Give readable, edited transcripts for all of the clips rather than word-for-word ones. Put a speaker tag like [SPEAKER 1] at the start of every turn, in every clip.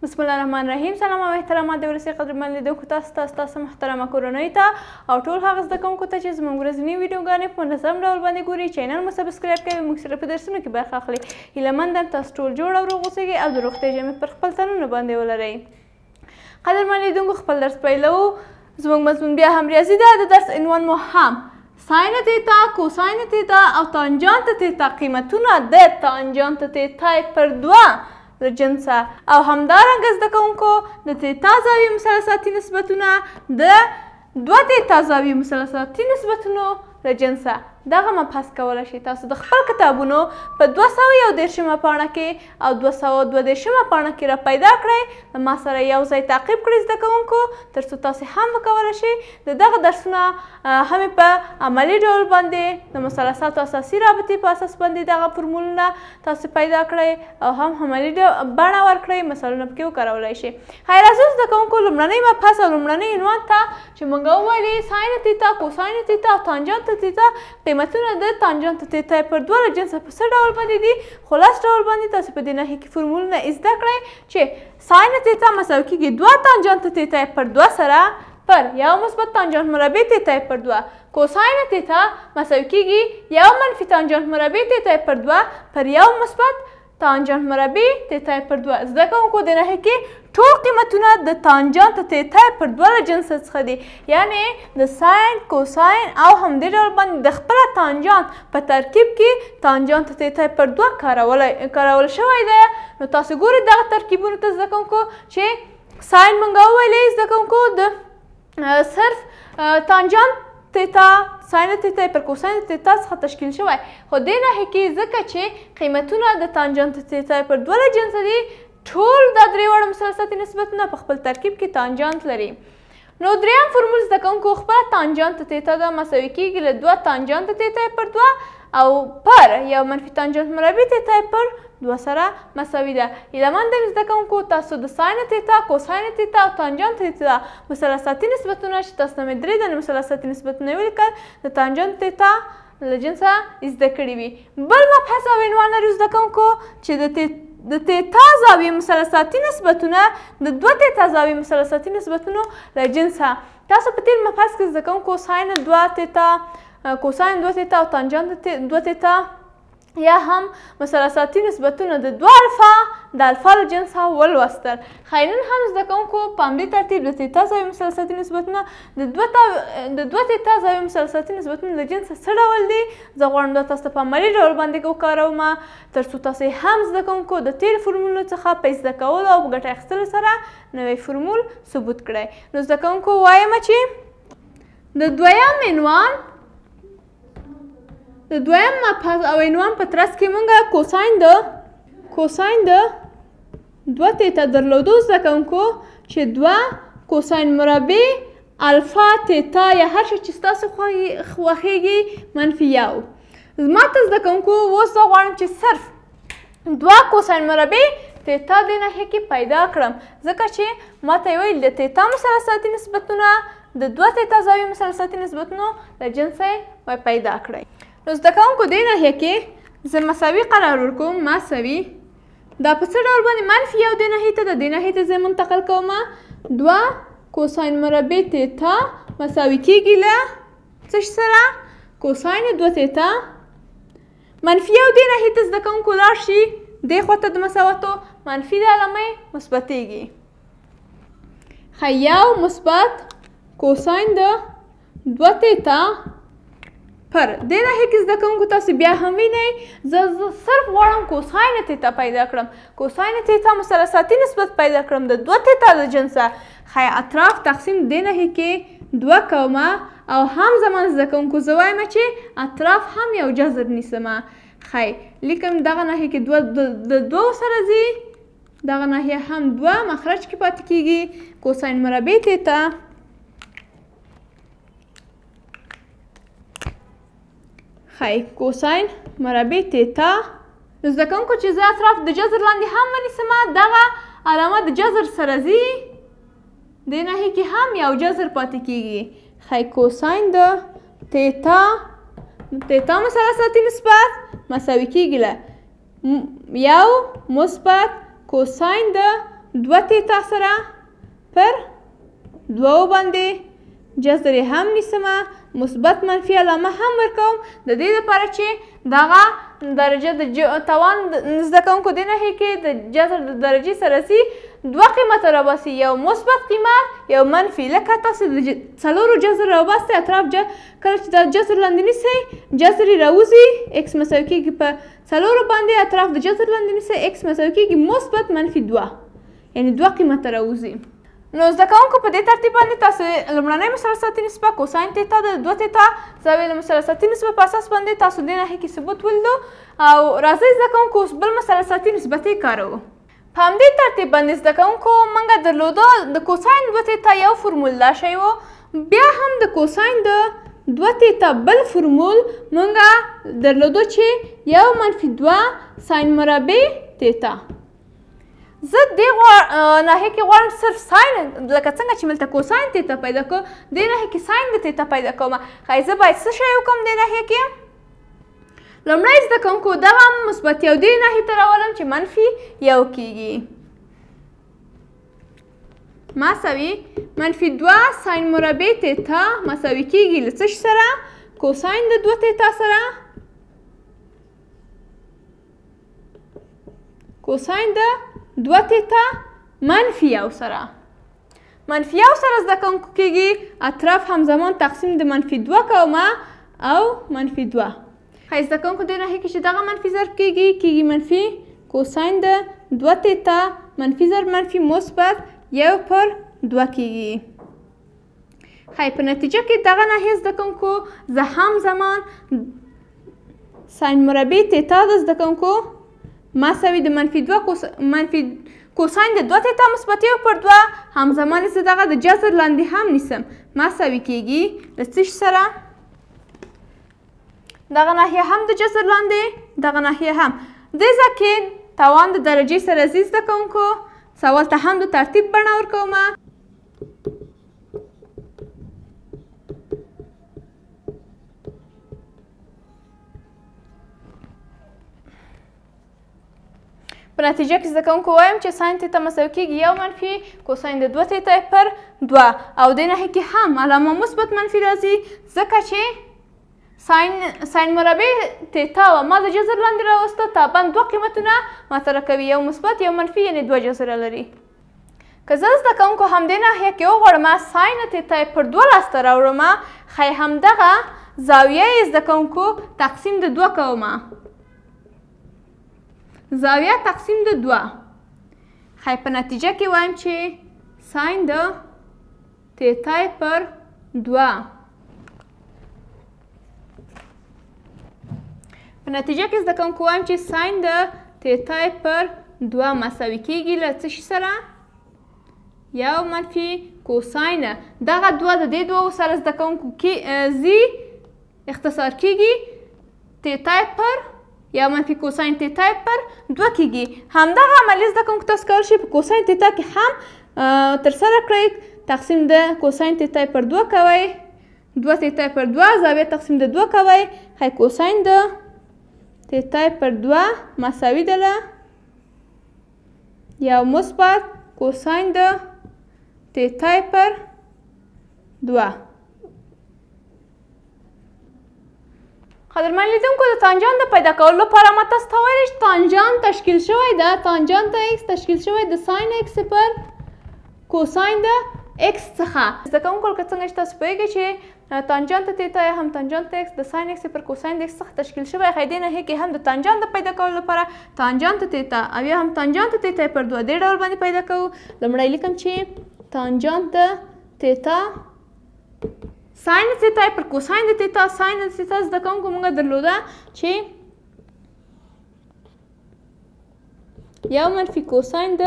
[SPEAKER 1] بسم الله الرحمن الرحیم. سلام او احترامات د ورسې قدرمن لیدونکو تاسو ته، ستاسو محترمه کورنۍ ته او ټول هغه زده کوونکو ته چې زموږ ورځنۍ ویډیوګانې په منظم ډول باندې ګوري، channel مو subscribe کوي، موږ سره په درسونو کې برخه اخلي. هیله مند یم تاسو ټول جوړ او روغ اوسئ او د روغتیا جامې پر خپل تنونو باندې ولرئ. قدرمن لیدونکو، خپل درس پیلوو. زموږ مضمون بیا هم ریاضي ده. د درس عنوان مو هم sine theta، cosine theta او تانجانت تیتا، قیمتونه د تانجانت تیتا پر دوه له جنسه، او همدارنګه زده کوونکو د تیتا زاویې مثلثاتي نسبتونه د دوه تیتا زاویې مثلثاتي نسبتونو له جنسه. دغه مبحث کولی شئ تاسو د خپل کتابونو په 231 پاڼه کې او 232 پاڼه کې را پیدا کړئ. له ما سره یو ځای تعقیب کړئ زده کوونکو، تر څو تاسو هم وکولی شئ د دغه درسونه هم په عملي ډول باندې د مثلثاتو اساسي رابطې په اساس باندې دغه فرمولونه تاسو پیدا کړئ او هم عملي بڼه ورکړئ، مثالونه پکې وکارولی شئ. خیر راځو زده کوونکو لومړنۍ مبحث او لومړنۍ عنوان ته چې موږ وویلې sine theta، cosine theta او تانجانت تیتا قیمتونه د تانجانت تیتا پر دوه له جنسه په څه ډول باندې دي. خلاص ډول باندې تاسو په دې ناحیه کې فرمولونه زده کړئ چې sine theta مساوي کېږي دوه تانجانت تیتا پر دوه سره پر یو مثبت تانجانت مربع تیتا پر دوه، cosine theta مساوي کېږي یو منفي تانجانت مربع تیتا پر دوه پر یو مثبت تانجانت مربع تیتا پر دوه. زده کوونکو، د ناحیې کې ټول قیمتونه د تانجانت تیتا پر دوه له جنس څخه دي، یعنې د sine، cosine او همدې ډول باندې د خپله تانجانت په ترکیب کې تانجانت تیتا پر دوه کارول شوی دی. نو تاسو ګورئ دغه ترکیبونو ته زده کوونکو چې sine مونږ وویلې زده کوونکو د صرف تانجانت تیتا، sine theta پر cosine theta څخه تشکیل شوی، خو دې ناحیې کې ځکه چې قیمتونه د تانجانت تیتا پر دوه له جنسه دي، ټول دا درې واړه مثلثاتي نسبتونه په خپل ترکیب کې تانجانت لري. نو دریم فرمول زده کوونکو خپله تانجانت تیتا ده مساوي کېږي له دوه تانجانت تیتا پر دوه او پر یو منفي تانجانت مربع تیتا پر دوه سره مساوي ده. هیله مند یم زده کوونکو تاسو د sine theta، cosine theta او تانجانت تیتا مثلثاتي نسبتونه چې تاسو ته مې درې دانې مثلثاتي نسبتونه ولیکل د تانجانت تیتا له جنسه زده کړي وي. بل مبحث او عنوان لرو زده کوونکو چې د تیتا زاویې مثلثاتي نسبتونه د دوه تیتا زاویې مثلثاتي نسبتونو له جنسه. تاسو په تېر مبحث کې زده کوونکو sine دوه تیتا، cosine دوه تیتا او تانجانت دوه تیتا یا هم مثلثاتي نسبتونه د دوه الفا د الفا له جنسه ولوستل. ښايي نن هم زده کوونکو په همدې ترتیب د تیتا زاویې مثلثاتي نسبتونه د دوه تیتا زاویې مثلثاتي نسبتونه له جنسه څه ډول دي، زه غواړم دا تاسو ته په عملي ډول باندې وکاروم تر څو تاسو هم زده کوونکو د تېر فرمولونو څخه په زده کولو او په ګټه اخیستلو سره نوی فرمول ثبوت کړئ. نو زده کوونکو وایم چې د دویم عنوان، د دویم مبحث او عنوان په ترڅ کې مونږ cosine د دوه تیتا درلودو زده کوونکو چې دوه cosine مربع الفا تیتا یا هر شی چې ستاسو خوښېږي منفي یو. زما ته زده کوونکو اوس زه غواړم چې صرف دوه cosine مربع تیتا دې ناحیه کې پیدا کړم، ځکه چې ما ته یې ویل د تیتا مثلثاتي نسبتونه د دوه تیتا زاویې مثلثاتي نسبتونو له جنسه یې پیدا کړئ. نو زده کوونکو دې ناحیه کې زه مساوي قرار ورکوم، مساوي دا په څه ډول باندې منفي یو دې ناحیې ته د دې ناحیې ته زه منتقل کوم، دوه cosine مربع تیتا مساوي کېږي له څه شي سره؟ cosine دوه تیتا منفي یو دې ناحیې ته زده کوونکو لاړ شي دې خوا ته د مساواتو منفي د علامې مثبتېږي. ښه، یو مثبت cosine د دوه تیتا پر دې ناحیه کې زده کوونکو تاسو بیا هم وینئ زه صرف غواړم cosine theta پیدا کړم، cosine theta مثلثاتي نسبت پیدا کړم د دوه تیتا له جنسه. ښه، اطراف تقسیم دې ناحیه کې دوه کومه او هم زمان زده کوونکو زه وایم چې اطراف هم یو جذر نیسم. ښه، لیکم دغه ناحیه کې دوه د دوو سره ځي، دغه ناحیه هم دوه مخرج کې پاتې کېږي cosine مربع تیتا. ښه، cosine مربع تیتا. نو زده کوونکو چې زه اطراف د جذر لاندې هم ونیسم دغه علامه د جذر سره ځي، دې ناحیې کې هم یو جذر پاتې کېږي. ښه، cosine د تیتا، تیتا مثلثاتي نسبت مساوي کېږي له یو مثبت cosine د دوه تیتا سره پر دوو باندې جذر یې هم نیسمه، مثبت منفي علامه هم ورکوم، د دې لپاره چې دغه درجه د توان زده کوونکو دې ناحیې کې د جذر د درجې سره ځي، دوه قیمته راوباسي، یو مثبت قیمت یو منفي. لکه تاسو د څلورو جذر راوباسئ، اطراف کله چې دا جذر لاندې نیسئ جذر یې راوځي، ایکس مساوي کېږي په څلورو باندې، اطراف د جذر لاندې نیسئ، ایکس مساوي کېږي مثبت منفي دوه، یعنې دوه قیمته راوځي. نو زده کوونکو په دې ترتیب باندې تاسو لومړنۍ مثلثاتي نسبه کوساین تیتا د دوه تیتا زاویې د مثلثاتي نسبه په اساس باندې تاسو دې ناحیې کې ثبوت ولیدو. او راځئ زده کوونکو اوس بل مثلثاتي نسبتې کاروو. په همدې ترتیب باندې زده کوونکو موږ درلوده د کوساین دوه تیتا یو فرمول دا شی و، بیا هم د کوساین د دوه تیتا بل فرمول موږ درلودو چې یو منفي دوه ساین مربع تیتا. زه دې ناحیې کې غواړم صرف ساین، لکه څنګه چې مې دلته کوساین تیتا پیدا کړو، دې ناحیې کې ساین د تیتا پیدا کوم. ښایي زه باید څه شی وکړم دې ناحیې کې؟ لومړی زده کوونکو دغه مثبت یو دې ناحیې ته راولم چې منفي یو کېږي، مساوي منفي دوه ساین مربع تیتا مساوي کېږي له څه شي سره؟ کوساین د دوه تیتا سره، کوساین د دوه تیتا منفي یو سره. منفي یو سره زده کوونکو کېږي، اطراف همزمان تقسیم د منفي دوه کومه او منفي دوه. ښایي زده کوونکو دې ناحیې کې چې دغه منفي ضرب کېږي، کېږي منفي کوساین د دوه تیتا منفي ضرب منفي مثبت یو پر دوه کېږي. ښایي په نتیجه کې دغه ناحیه زده کوونکو زه همزمان ساین مربع تیتا د زده کوونکو مساوي د منفي دوه منفي کوساین د دوه تیتا مثبت یو پر دوه، همزمان زه دغه د جذر لاندې هم نیسم، مساوي کېږي له څه شي سره؟ دغه ناحیه هم د جذر لاندې، دغه ناحیه هم. دې ځای کې توان د درجې سره ځي زده کوونکو، سوال ته هم د ترتیب بڼه ورکومه. په نتیجه کې زده کوونکو وایم چې ساین تیتا مساوي کېږي یو منفي کوساین د دوه تیتا پر دوه، او دې ناحیې کې هم علامه مثبت منفي راځي، ځکه چې ساین مربع تیتا وه، ما د جذر لاندې راوسته، تابعاً دوه قیمتونه ماته راکوي، یو مثبت یو منفي، یعنې دوه جذره لري. که زه زده کوونکو همدې ناحیه کې وغواړم ساین تیتا یې پر دوه لاسته راوړم، ښایي همدغه زاویه یې زده کوونکو تقسیم د دوه کومه، زاویه تقسیم د دوه. ښایي په نتیجه کې وایم چې ساین د تیتا یې پر دوه. په نتیجه کې زده کوونکو وایم چې ساین د تیتا یې پر دوه مساوي کېږي له څه شي سره؟ یو منفي کوساین دغه دوه د دې دوو سره زده کوونکو کې ځي اختصار کېږي، تیتا یې پر یو منفي کوساین تیتا یې پر دوه کېږي. همدغه عملیه زده کوونکو تاسو کولی شئ په کوساین تیتا کې هم ترسره کړئ، تقسیم د کوساین تیتا یې پر دوه کوئ، دوه تیتا یې پر دوه، زاویه تقسیم د دوه کوئ، ښایي کوساین د تیتا یې پر دوه مساوي ده له یو مثبت کوساین د تیتا یې پر دوه. قدرمن لیدونکو د تانجان د پیدا کولو لپاره ما تاسو ته ویلي چې تانجان تشکیل شوی ده، تانجان ته ایکس تشکیل شوی د ساین ایکس پر کوساین د ایکس څخه. زده کوونکو لکه څنګه چې تاسو پوهېږئ چې تانجانت تیتا یا هم تانجانت ایکس د ساین ایکس پر کوساین د ایکس څخه تشکیل شوی. ښایي دې ناحیې کې هم د تانجانت د پیدا کولو لپاره تانجانت تیتا او یا هم تانجانت تیتا پر دوه دې ډول باندې پیدا کوو. لومړی لیکم چې تانجانت تیتا ساین تیتا پر کوساین د تیتا، ساین د تیتا زده کوونکو موږ درلوده چې یو منفي کوساین د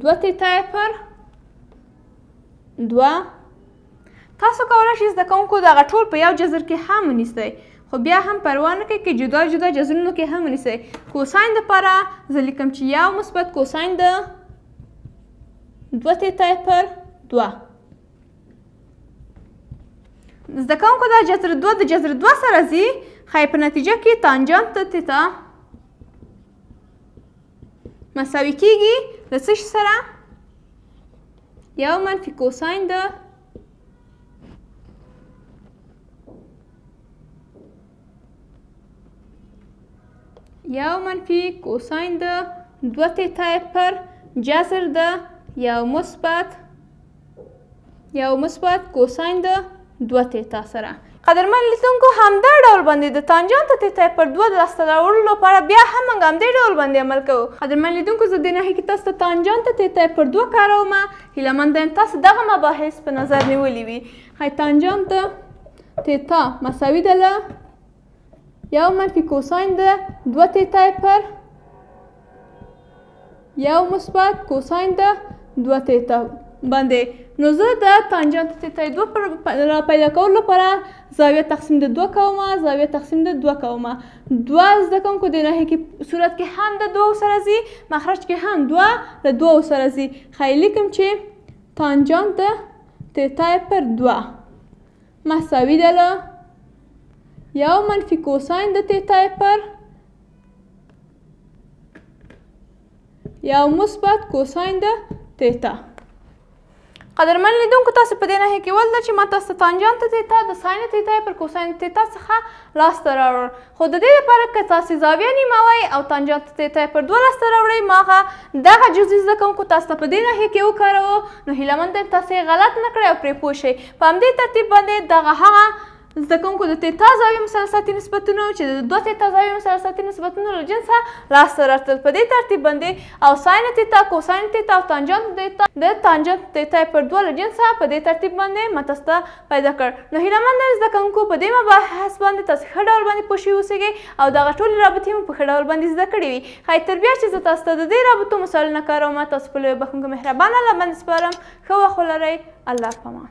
[SPEAKER 1] دوه تیتا پر دوه. تاسو کولی شئ زده کوونکو دغه ټول په یو جذر کې هم ونیسئ، خو بیا هم پروا نه کوي که جدا جدا جذرونو کې هم ونیسئ. کوساین دپاره زه لیکم چې یو مثبت کوساین د دوه تیتا پر دوه. زده کوونکو دا جذر دوه د جذر دوه سره ځي، ښایي په نتیجه کې تانجانت تیتا مساوي کیږي له څه شي سره؟ یو منفي کوساین د یو منفي کوساین د 2 تیتا پر جذر د یو مثبت کوساین د 2 تیتا سره. قدرمن لیدونکو، همدا ډول باندې د تانجانت تیتا پر 2 د لاسته راوړلو لپاره بیا هم موږ همدې ډول باندې عمل کوو. قدرمن لیدونکو، زه دې ناحیې کې تاسو ته تانجانت تیتا پر 2 کاروم. هیله مند یم تاسو دغه مباحث په نظر نیولي وي. تانجانت تیتا مساوي ده له یو منفي کوساین د 2 تیتا پر یو مثبت کوساین د 2 تیتا باندې. نو زه د تانجانت تیتا 2 را پیدا کولو لپاره زاویه تقسیم د 2 کوم، زاویه تقسیم د 2 کوم. 2 زده کوونکو د ناحیې کې صورت کې هم د 2 سره ځي، مخرج کې هم 2 له 2 سره ځي. ښایي لیکم چې تانجانت تیتا پر 2 مساوي ده له یو منفي کوساین د تیتا پر یو مثبت کوساین د تیتا. قدرمن لیدونکو، تاسو په دې ناحیه کې ولیدل چې ما تاسو ته تانجانت تیتا د ساین تیتا پر کوساین تیتا څخه لاسته راوړ. خو د دې لپاره که تاسې زاویه نیموئ او تانجانت تیتا پر 2 لاسته راوړئ، ما هغه دغه جزئي زده کوونکو تاسو ته په دې ناحیه کې وکاروو. نو هیله مند یم تاسې یې غلط نه کړئ او پرې پوه شئ. په همدې ترتیب باندې دغه هغه زده کوونکو د تیتا زاویې مثلثاتي نسبتونو چې د 2 تیتا زاویې مثلثاتي نسبتونو له جنسه لاسته راتلل. په دې ترتیب باندې او ساین تیتا، کوساین تیتا او تانجانت تیتا د تانجانت تیتا پر 2 له جنسه په دې ترتیب باندې ما تاسو ته پیدا کړ. نو هیله مند یم زده کوونکو په دې مباحث باندې تاسو ښه ډول باندې پوه شوي اوسېږئ او دغه ټولې رابطې مو په ښه ډول باندې زده کړې وي. ښایي تر بیا چې زه تاسو ته د دې رابطو مثالونه کاروم، تاسو په لوی بښونکو مهربان الله باندې سپارم. ښه وخت ولرئ. الله پامان.